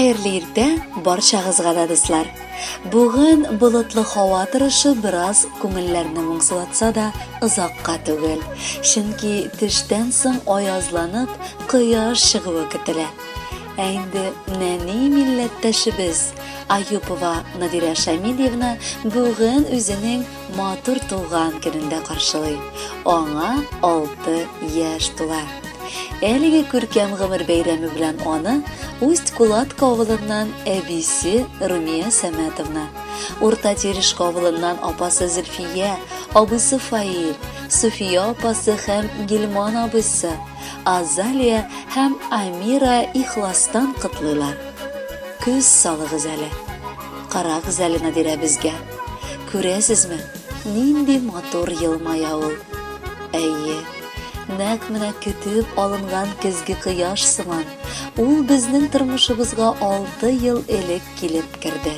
Хәерле иртә барчагызга да, дуслар. Бүген болытлы һава торышы бераз күңелләрне моңсулатса да, озакка түгел. Чөнки төштән соң аязланып, кояш чыгуы көтелә. Ә инде нәни милләттәшебез Аюпова Надирә Шамильевна бүген үзенең матур туган көнен дә каршылый. Аңа 6 яшь тула. Әлеге күркәм гомер бәйрәме белән аны Усть-Кулатка авылыннан әбисе Румия Сәмәтовна, Урта Терешка авылыннан апасы Зөлфия, абыйсы Фаил, Суфия апасы һәм Гилман абыйсы, Азалия һәм Амира ихластан котлыйлар. Күз салыгыз әле. Карагыз әле Надирәбезгә. Күрәсезме, нинди матур елмая ул. Әйе, нәкъ менә көтеп алынган көзге кояш сыман, ул безнең тормышыбызга 6 ел элек килеп керде.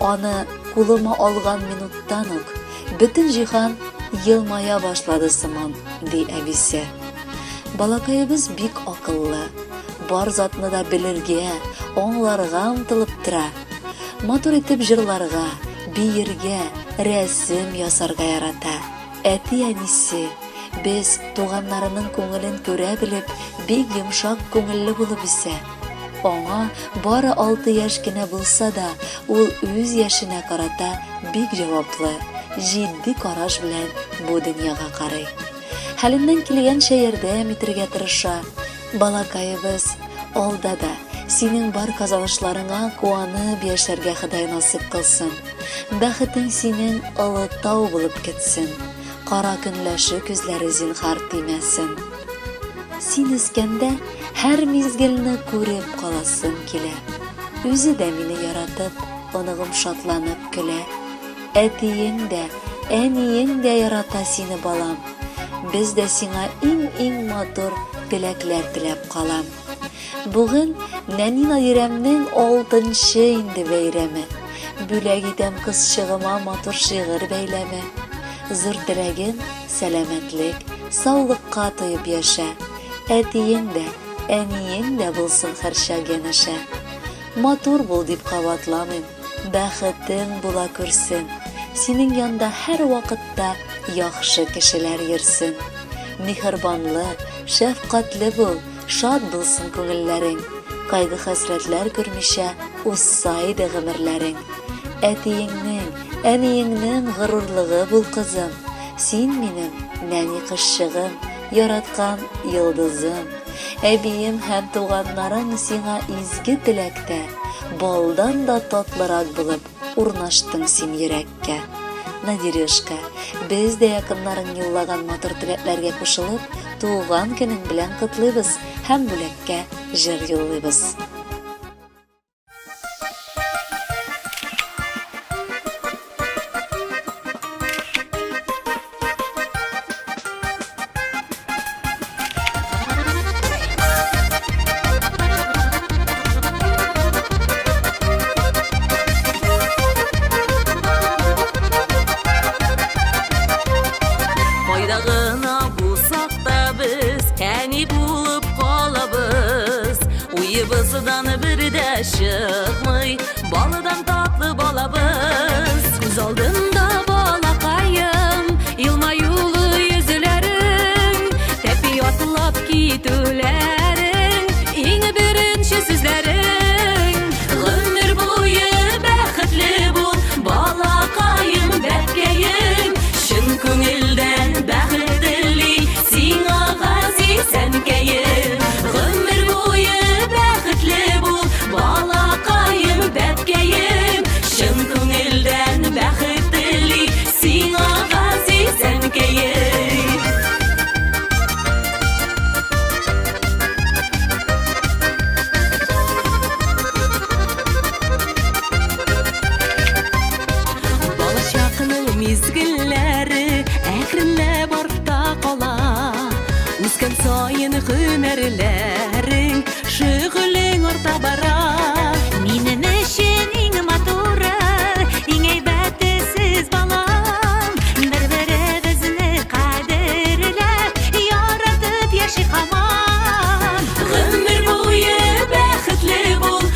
Аны кулыма алган минуттан ук бөтен җиһан елмая башлады сыман, ди әбисе. Балакаебыз бик акыллы, бар затны да белергә, аңларга омтылып тора. Матур итеп җырларга, биергә, рәсем ясарга ярата. Әти-әнисе, без, туганнарының күңелен күрә белеп, бик йомшак күңелле булып үсә. Аңа бары 6 яшь кенә булса да, ул үз яшенә карата бик җаваплы, җитди караш белән бу дөньяга карый. Хәленнән килгәнчә ярдәм итергә тырыша. Балакаебыз, алда да синең бар казанышларыңа куанып яшәргә Ходай насыйп кылсын. Бәхетең синең олы тау булып кетсен. Кара көнләшү күзләре зинһар тимәсен. Син үскәндә һәр мизгелне күреп каласым килә. Үзе дә мине яратып, оныгым шатланып көлә. Әтиең дә, әниең дә ярата сине, балам. Без дә сиңа иң-иң матур теләкләр теләп калам. Бүген нәни Надирәмнең алтынчы инде бәйрәме. Бүләк итәм кызчыгыма матур шигырь бәйләме. Зур теләгем, сәламәтлек, саулыкка туеп яшә. Әтиең дә, әниең дә булсын һәрчак янәшә. Матур бул дип кабатламыйм, бәхетең була күрсен. Синең янда һәрвакытта яхшы кешеләр йөрсен. Миһербанлы, шәфкатьле бул, шат булсын күңелләрең. Кайгы-хәсрәтләр күрмичә узса иде гомерләрең. Әтиеңнең, әниеңнең горурлыгы бул, кызым. Син минем нәни кошчыгым, яраткан йолдызым. Әбием һәм туганнарың сиңа изге теләктә, балдан да татлырак булып урнаштың син йөрәккә. Надирюшка, без дә якыннарың юллаган матур теләкләргә кушылып, туган көнең белән котлыйбыз һәм бүләккә җыр юллыйбыз. Кайда гына булсак та без әни булып калабыз. Уебыздан бер дә чыкмый, баладан татлы балабыз. Күз алдында балакаем, елмаюлы йөзләрең, тәпи атлап китүләрең, иң беренче сүзләрең. Гомер буе бәхетле бул, балакаем, бәбкәем, чын күңелдән бәхет тели сиңа газиз әнкәем. Гомер буе бәхетле бул, балакаем, бәбкәем, чын күңелдән бәхет тели сиңа газиз әнкәем. Балачакның мизгелләре әкренләп артта кала. Үскән саен һөнәрләрең, шөгылең арта бара. Минем өчен иң матуры, иң әйбәте сез, балам. Бер-беребезне кадерләп, яратып яшик һаман. Гомер буе бәхетле бул,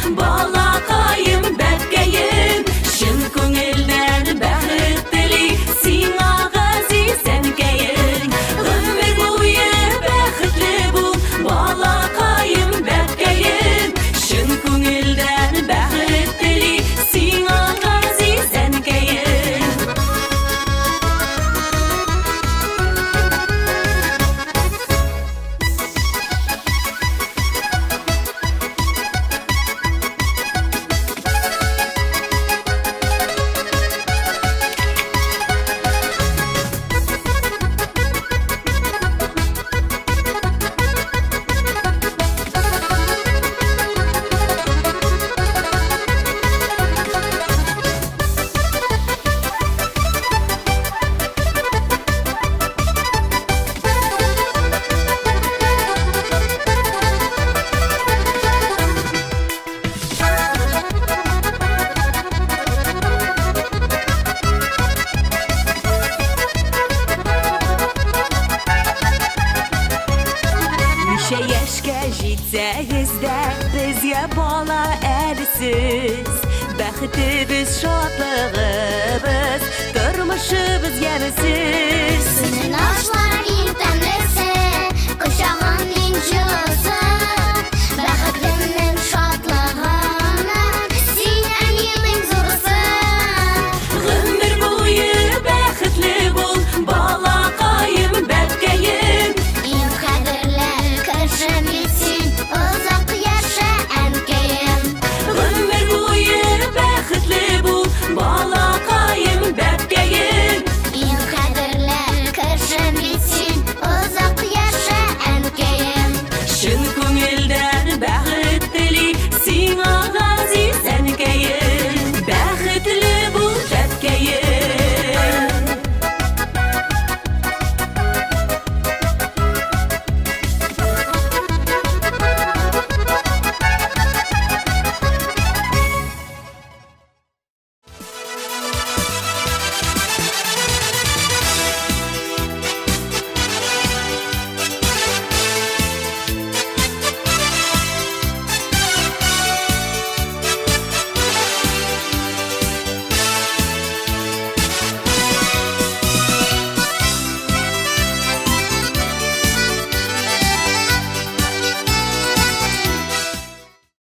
Сез, бәхетебез, шатлыгыбыз.